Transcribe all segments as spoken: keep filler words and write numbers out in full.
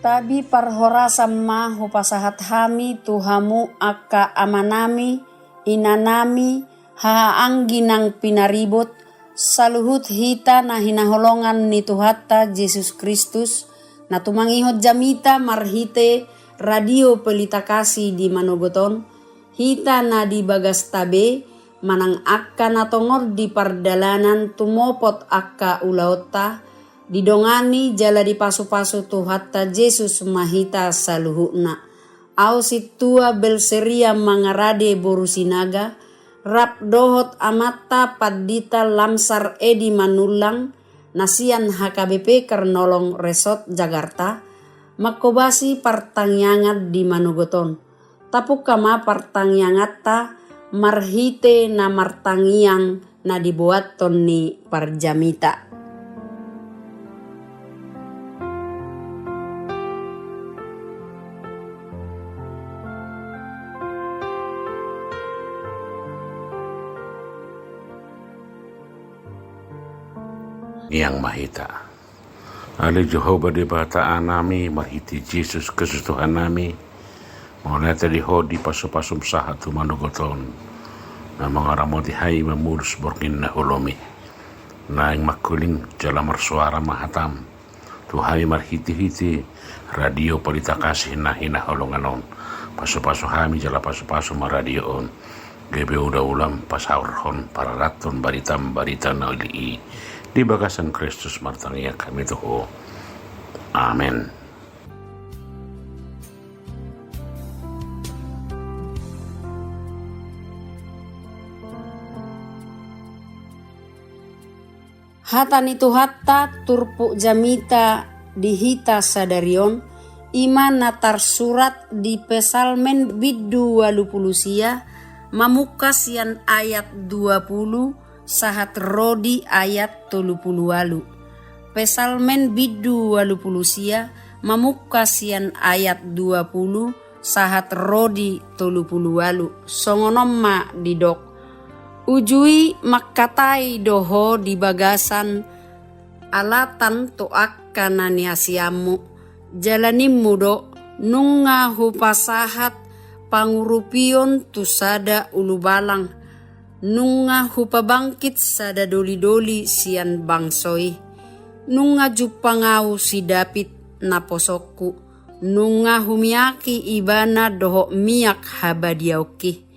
Tabi parhorasan ma hupasahat hami tu hamu angka amanami, inanami, hahaanggi nang pinaribot, saluhut hita na hinaholongan ni Tuhanta Jesus Kristus, na tumangihon jamita marhite Radio Pelita Kasih di manogot on, hita na di bagasta be, manang angka na tongon di pardalanan tumopot angka ulaonta, didongani jala dipasupasu Tuhanta Jesus ma hita saluhutna. Ahu sintua Belseria Mangarade boru Sinaga, rap dohot amanta Pandita Lamsar Edi Manullang, na sian H K B P Karnolong Resort Jakarta, manghobasi partangiangan di manogot on. Tapungka ma partangianganta marhite na martangiang na diboathon ni parjamita. Tangiang ma hita. Ale Jahowa Debata Amanami, marhite Jesus Kristus Tuhannami, mauliate di Ho di pasupasum sahat tu manogot on, na mangaramoti hami mamolus borngin na holomi. Naeng mangkuling jala marsoara ma hatam tu hami marhitehite Radio Pelita Kasih na hinaholongan on. Pasupasu hami jala pasupasu ma radio on, gabe ulaolam pasaorhon pararathon baritam barita na uli i. Di bagasan Kristus martangiang hami tu Ho. Amen. Hata ni Tuhanta turpuk jamita di hita sadari on, i ma na tarsurat di Psalmen bindu ualu pulu sia, mamungka sian ayat dua pulu sahat ro di ayat tolu pulu ualu. Psalmen bindu ualu pulu sia, mamungka sian ayat dua pulu sahat ro di tolu pulu ualu, songon on ma didok: Uju i mangkatai do Ho di bagasan alatan tu angka na niasianmu, jala ninmu do: Nunga hupasahat pangurupion tu sada ulubalang, nunga hupabangkit sada dolidoli sian bangso i. Nunga jumpang ahu si David naposongku, nunga humiaki ibana dohot miak habadiaonki.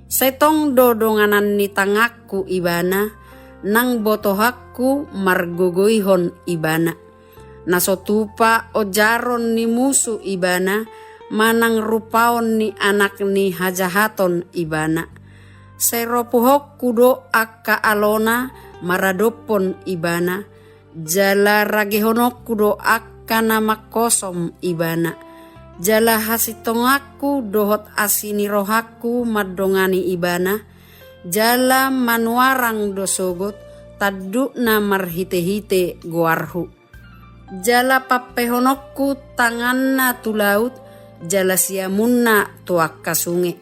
Sai tong do donganan ni tanganku ibana, nang botohonku margogoihon ibana. Na so tupa ojaron ni musu ibana, manang rupaon ni anak ni hajahaton ibana. Sai ropuhonku do angka alona maradophon ibana, jala ragehononku do angka na mangkosom ibana. Jala hasintonganku dohot asi ni rohangku mandongani ibana, jala manuarang do sogot tandukna marhitehite goarhu. Jala pampehononku tanganna tu laut, jala siamunna tu angka sunge.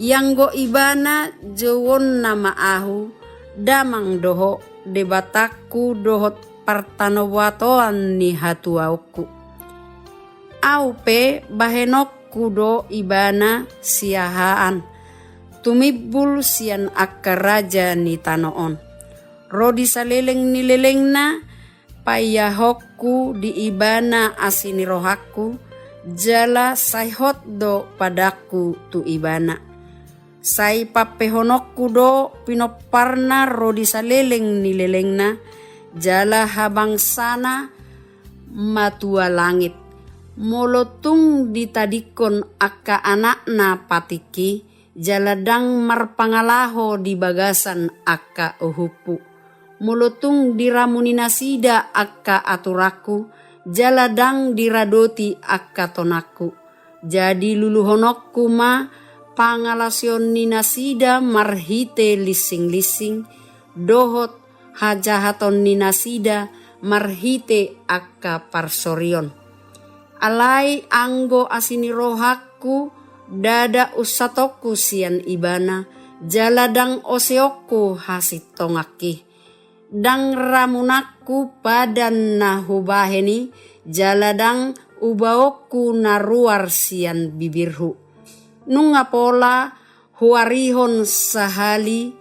Ianggo ibana jouonna ma ahu, damang do Ho, Debatangku dohot partanobatoan ni hatuaonku. Ahu pe bahenonku do ibana siahaan, tumimbul sian angka raja ni tano on. Ro di saleleng ni lelengna, paiahonku di ibana asi ni rohangku, jala sai hot do padangku tu ibana. Sai pampehononku do pinomparna ro di saleleng ni lelengna, jala habangsana matua langit. Molo tung ditadingkon angka anakna patikki, jala ndang marpangalaho di bagasan angka uhumhu. Molo tung diramuni nasida angka aturangku, jala ndang diradoti angka tonangku. Jadi luluhononku ma pangalaosion ni nasida marhite linsing-linsing, dohot hajahaton ni nasida marhite angka parsorion. Alai anggo asi ni rohangku, ndada unsatonku sian ibana, jala ndang oseonku hasintonganki. Ndang ramunanku padan na hubahen i, jala ndang ubaonku na ruar sian bibirhu. Nunga pola huarihon sahali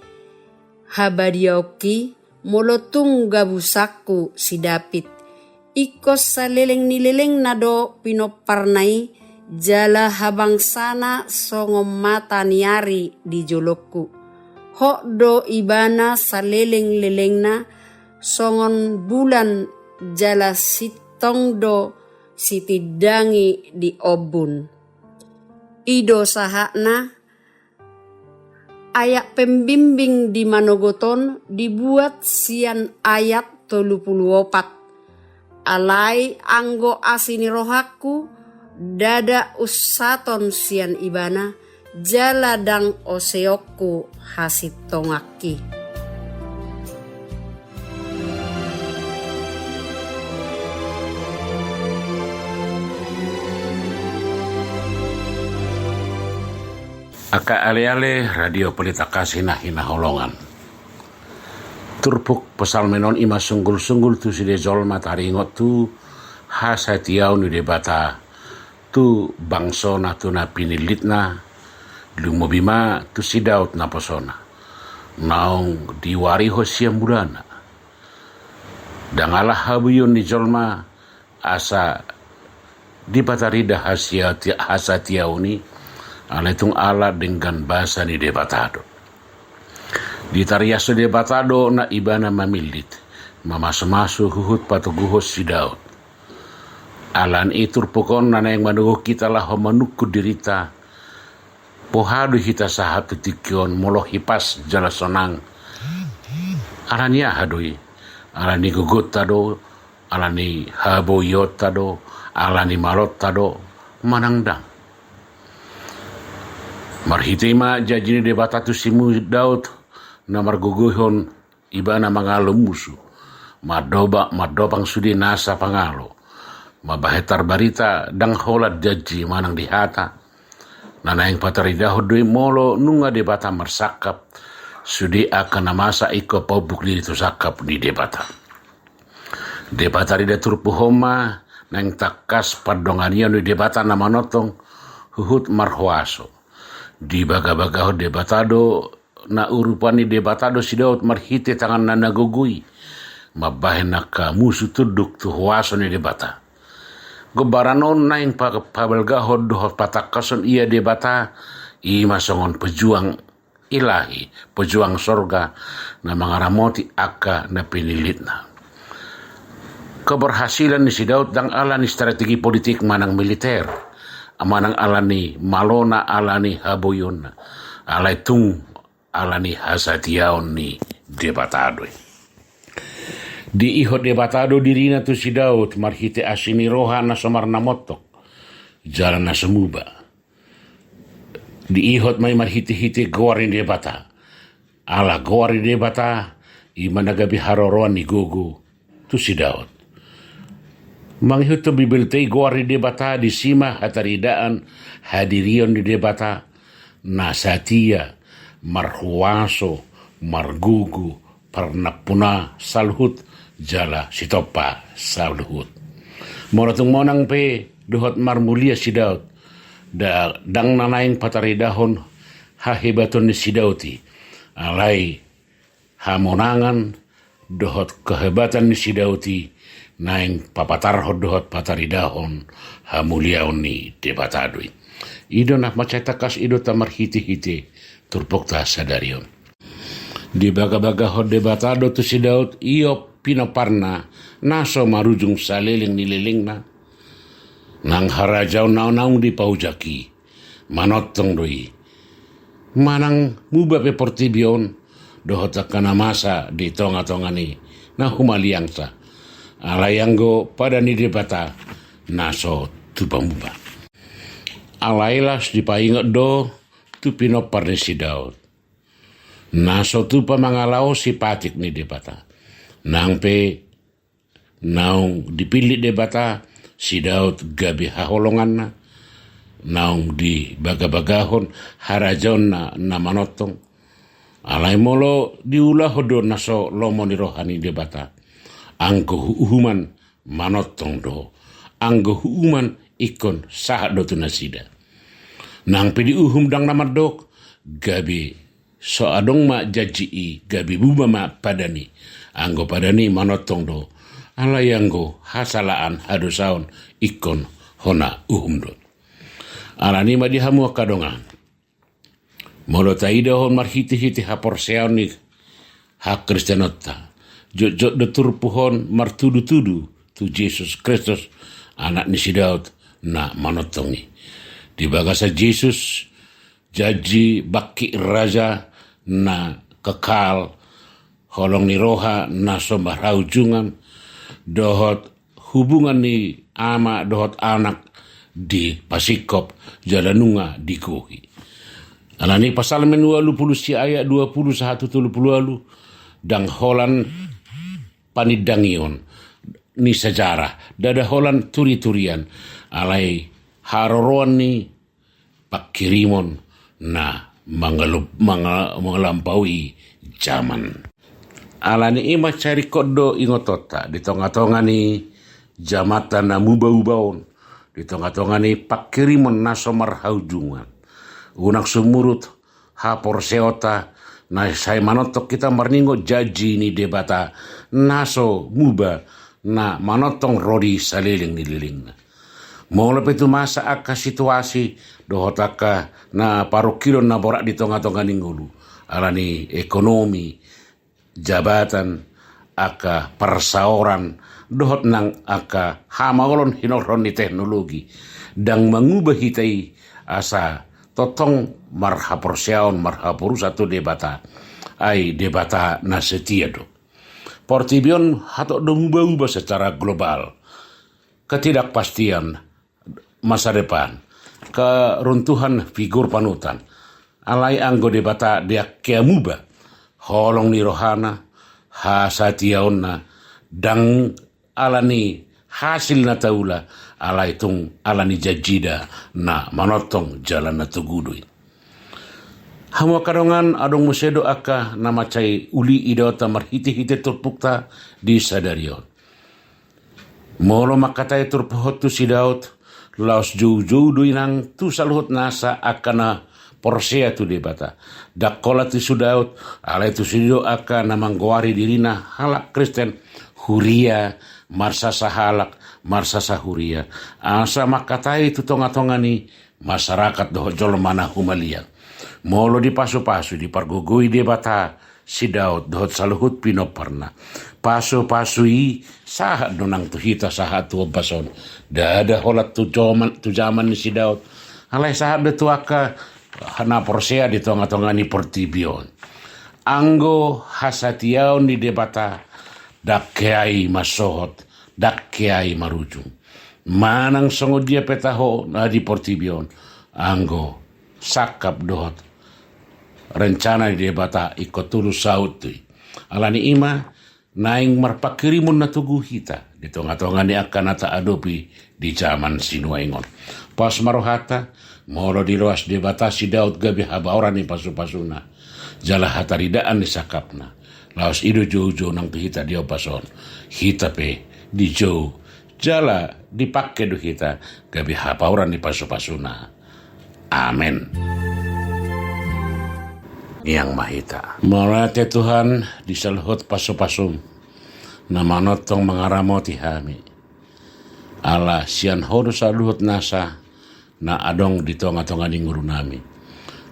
habadiaonki, molo tung gabusanku si David. Ingkon saleleng ni lelengna do pinomparna i, jala habangsana songon mata ni ari di jolongku. Hot do ibana saleleng-lelengna, songon bulan, jala sintong do sitindangi di ombun. I do sahatna. Ayat pembimbing di manogot on dibuat sian ayat tolu pulu opat. Alai anggo asi ni rohangku, ndada unsaton sian ibana, jala ndang oseonku hasintonganki. Angka ale-ale Radio Pelita Kasih na hinaholongan. Turpuk psalmen on i ma sunggul-sunggul tu sude jolma taringot tu hasatiaon ni Debata tu bangsona, tu na pinillitna, lumobi ma tu si Daud naposona. Naung diwarihon sian mulana. Ndang ala habuion ni jolma asa dipatarida hasia-, hasatiaon i, alai tung ala denggan basa ni Debata do. Ditariashon Debata do na ibana mamillit, mamasumasu huhut patoguhon si Daud. Alani i turpuk on na naeng manogot hita laho manungkun dirinta, boha do hita sahat tu tingki on molo hipas jala sonang. Alani aha do i? Alani gogonta do, alani haboionta do, alani malonta do, manang ndang. Marhite i ma janji ni Debata tu si Daud na margogoihon ibana mangalo musu, mandoba-, mandobang sude nasa pangalo, mambahen tarbarita ndang holan janji manang di hata. Na naeng pataridahon do i molo nunga Debata marsangkap, sude angka na masa ingkon paombuk diri tu sangkap ni Debata. Dipatarida turpuk on ma naeng tangkas pandonganion ni Debata na manongtong huhut marhuaso. Dibagabagahon Debata do, na urupan ni Debata do si Daud marhite tanganna na gogo i, mambahen angka musu tunduk tu huaso ni Debata. Gombaran on naeng pa-, pabalgahon dohot patangkashon ia Debata, i ma songon pejuang Ilahi, pejuang sorga, na mangaramoti angka na pinillitna. Keberhasilan ni si Daud ndang alani strategi politik manang militer, manang alani malona, alani haboionna, alai tung alani hasatiaon ni Debata do i. Diihot Debata do dirina tu si Daud marhite asi ni roha na so marnamontok jala na so muba. Diihot ma i marhitehite goar ni Debata. Ala goar ni Debata i ma na gabe haroroan ni gogo tu si Daud. Mangihuthon Bibelta i goar ni Debata disi ma hataridaan hadirion ni Debata na satia, marhuaso, margogo, parnampuna saluhut jala sitompa saluhut. Molo tung monang pe dohot marmulia si Daud, da-, ndang na naeng pataridahon hahebaton ni si Daud i, alai hamonangan dohot kehebatan ni si Daud i naeng papatarhon dohot pataridahon hamuliaon ni Debata do i. I do na mansai tangkas i do ta marhitehite turpukta sadari on. Dibagabagahon Debata do tu si Daud iop pinomparna na so marujung saleleng ni lelengna. Nang harajaonna naung dipaojak i, manongtong do i. Manang muba pe portibi on dohot angka na masa di tongatonga ni na humaliangsa, alai anggo padan ni Debata na so tupa muba. Alai laos dipaingot do tu pinompar ni si Daud. Na so tupa mangalaosi patik ni Debata. Nang pe naung dipillit Debata si Daud gabe haholonganna, naung dibagabagahon harajaonna na manongtong. Alai molo diulahon do na so lomo ni roha ni Debata, anggo hu-, uhuman manongtong do, anggo huuman ingkon sahat do tu nasida. Nang pe diuhum ndang na mandok, gabe so adong ma janji i, gabe muba ma padan i. Anggo padan i manongtong do, alai anggo hasalaan, hadosaon ingkon hona uhum do. Alani i ma di hamu angka dongan, molo taida on marhitehite haporseaon ni hakristenonta, jotjot do turpuk on martudutudu tu Jesus Kristus, Anak ni si Daud na manongtong i. Di bagasan Jesus, janji bangkit raja na kekal, holong ni roha na so marhaujungan, dohot hubungan ni Ama dohot Anak dipasingkop jala nunga digohi. Alani i Psalmen ualu pulu sia ayat dua pulu sahat tu tolu pulu ualu, ndang holan panindangion ni sejarah, ndada holan turiturian, alai haroroan ni pangkirimon na mangalop-, manga-, mangalampaui jaman. Alani i mansai ringkot do ingotonta di tongatonga ni jamanta na mubauba on, di tongatonga ni pangkirimon na so marhaujungan. Unang sumurut haporseaonta na sai manongtong hita marningot janji ni Debata na so muba, na manongtong ro di saleleng ni lelengna. Molo pe tumasa angka situasi dohot angka na parungkilon na borat di tongatonga ni ngolu, alani ekonomi, jabatan, angka parsaoran, dohot nang angka hamaolon hinorhon ni teknologi, ndang manguba hita i asa tongtong marhaporseaon, marhaporusan tu Debata. Ai Debata na setia do. Portibi on hatop do mubauba secara global. Ketidakpastian masa depan, keruntuhan figur panutan. Alai anggo Debata ndang hea muba, holong ni rohana, hasatiaonna, ndang alani hasil na taula, alai tung alani janjida na manongtong jala na togu do i. Hamu angka dongan, adong muse do angka na mansai uli idaonta marhitehite turpukta di sadari on. Molo mangkatai turpuk on tu si Daud, laos joujou do i nang tu saluhut nasa angka na porsea tu Debata. Ndang holan tu si Daud, alai tu sude do angka na manggoari dirina halak Kristen, huria, marsasahalak, marsasahuria. Asa mangkatai tu tongatonga ni masyarakat dohot jolma na humaliang. Molo dipasupasu, dipargogoi Debata si Daud dohot saluhut pinomparna, pasupasu i sahat do nang tu hita sahat tu ombas on. Ndada holan tu jaman, tu jaman ni si Daud, alai sahat do tu angka na porsea di tongatonga ni portibi on. Anggo hasatiaon ni Debata ndang hea i mansohot, ndang hea i marujung. Manang songon dia pe taho na di portibi on, anggo sangkap dohot rencana ni Debata ingkon tolu saut do i. Alani i ma naeng marpangkirimon na togu hita di tongatonga ni angka na taadopi di jaman sinuaeng on. Pos ma rohanta, molo diloas Debata si Daud gabe habaoran ni pasupasuna jala hataridaan ni sangkapna, laos i do joujou nang tu hita di ombas on. Hita pe dijou jala dipangke do hita gabe habaoran ni pasupasuna. Amen. Tangiang ma hita. Mauliate Tuhan di saluhut pasupasum na manongtong mangaramoti hami. Ala sian Ho do saluhut nasa na adong di tongatonga ni ngolunami.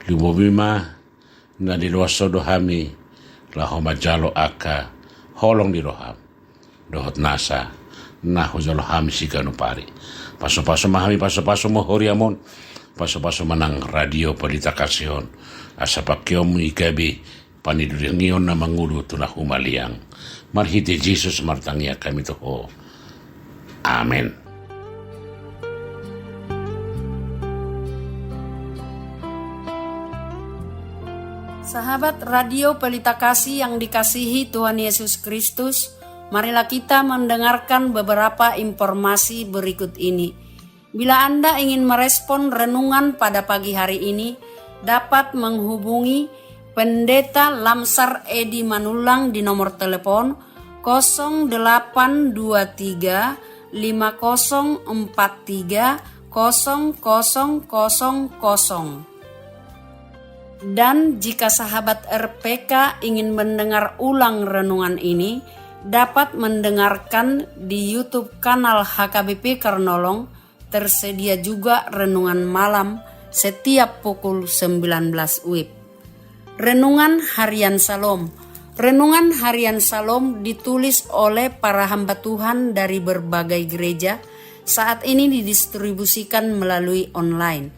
Lumobi ma na diloas Ho do hami laho manjalo angka holong ni roham dohot nasa na hujalo hami siganup ari. Pasupasu ma hami, pasupasu ma huriam on, pasupasu ma nang Radio Pelita Kasih on, asa pangkeonmu i gabe panidangion na mangolu tu na humaliang. Marhite Jesus martangiang hami tu Ho. Amen. Sahabat Radio Pelita Kasih yang dikasihi Tuhan Yesus Kristus, marilah kita mendengarkan beberapa informasi berikut ini. Bila Anda ingin merespon renungan pada pagi hari ini, dapat menghubungi Pendeta Lamsar Edi Manullang di nomor telepon kosong delapan dua tiga lima kosong empat tiga kosong kosong kosong kosong. Dan jika sahabat R P K ingin mendengar ulang renungan ini, dapat mendengarkan di YouTube kanal H K B P Karnolong. Tersedia juga renungan malam setiap pukul sembilan belas wib. Renungan Harian Salom. Renungan Harian Salom ditulis oleh para hamba Tuhan dari berbagai gereja. Saat ini didistribusikan melalui online.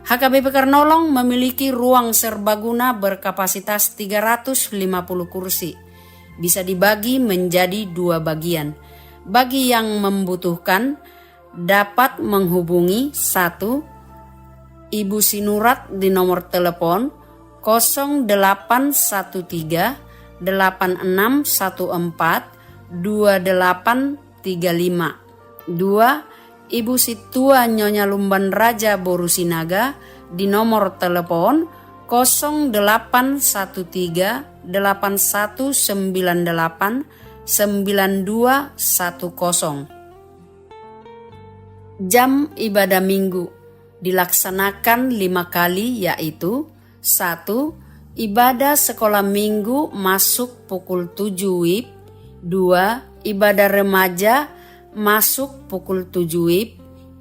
H K B P Karnolong memiliki ruang serbaguna berkapasitas tiga ratus lima puluh kursi. Bisa dibagi menjadi dua bagian. Bagi yang membutuhkan, dapat menghubungi satu, Ibu Sinurat di nomor telepon kosong delapan satu tiga delapan enam satu empat dua delapan tiga lima. Dua, Ibu Situa Nyonya Lumban Raja boru Sinaga di nomor telepon kosong delapan satu tiga delapan satu sembilan delapan sembilan dua satu kosong. Jam ibadah Minggu dilaksanakan lima kali, yaitu: satu, ibadah sekolah Minggu masuk pukul tujuh wib. Dua, ibadah remaja masuk pukul tujuh wib.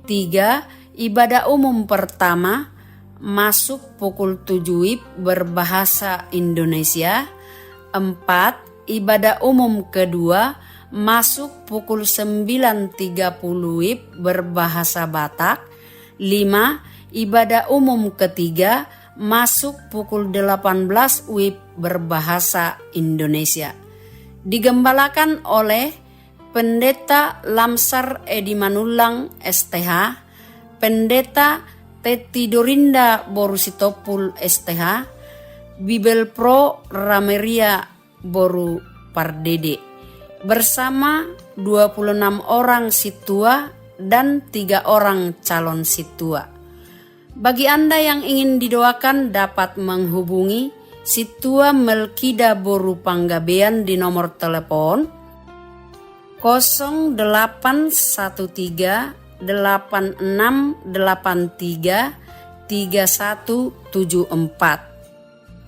Tiga, ibadah umum pertama masuk pukul tujuh wib berbahasa Indonesia. Empat, ibadah umum kedua masuk pukul sembilan tiga puluh wib berbahasa Batak. Lima, ibadah umum ketiga masuk pukul delapan belas wib berbahasa Indonesia. Digembalakan oleh Pendeta Lamsar Edi Manullang, S T H, Pendeta Teti Dorinda boru Sitompul, S T H, Bibelvrouw Rameria boru Pardede, bersama dua puluh enam orang sintua dan tiga orang calon sintua. Bagi Anda yang ingin didoakan, dapat menghubungi Sintua Melkida boru Panggabean di nomor telepon kosong delapan satu tiga delapan enam delapan tiga tiga satu tujuh empat.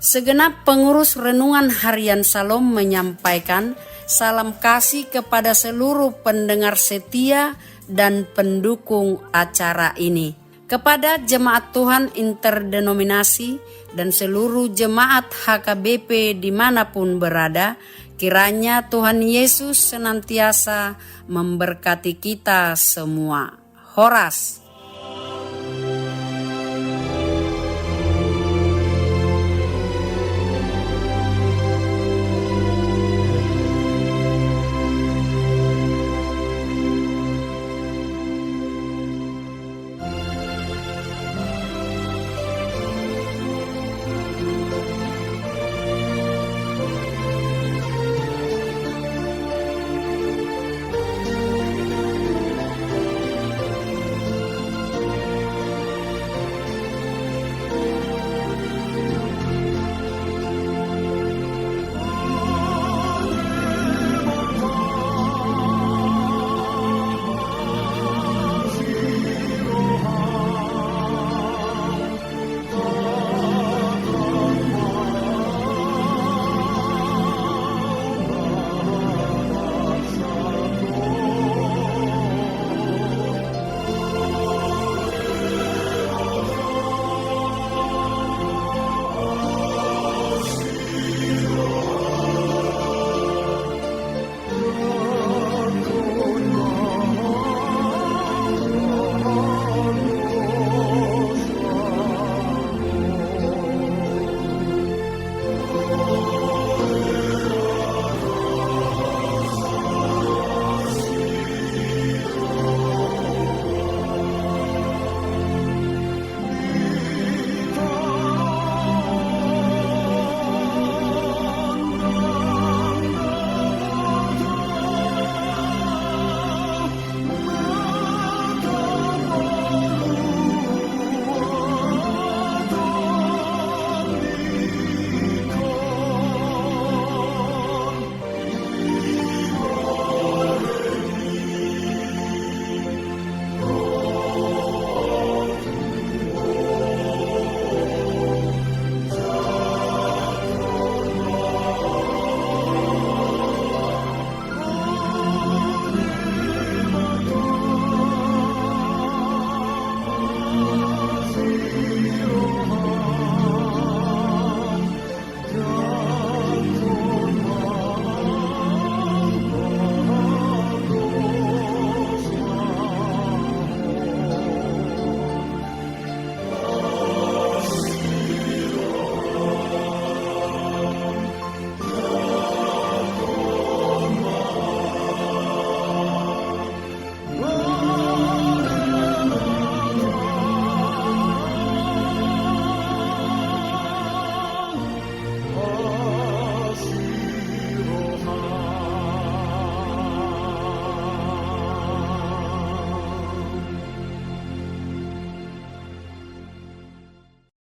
Segenap pengurus Renungan Harian Salom menyampaikan salam kasih kepada seluruh pendengar setia dan pendukung acara ini. Kepada jemaat Tuhan interdenominasi dan seluruh jemaat H K B P di mana pun berada, kiranya Tuhan Yesus senantiasa memberkati kita semua. Horas.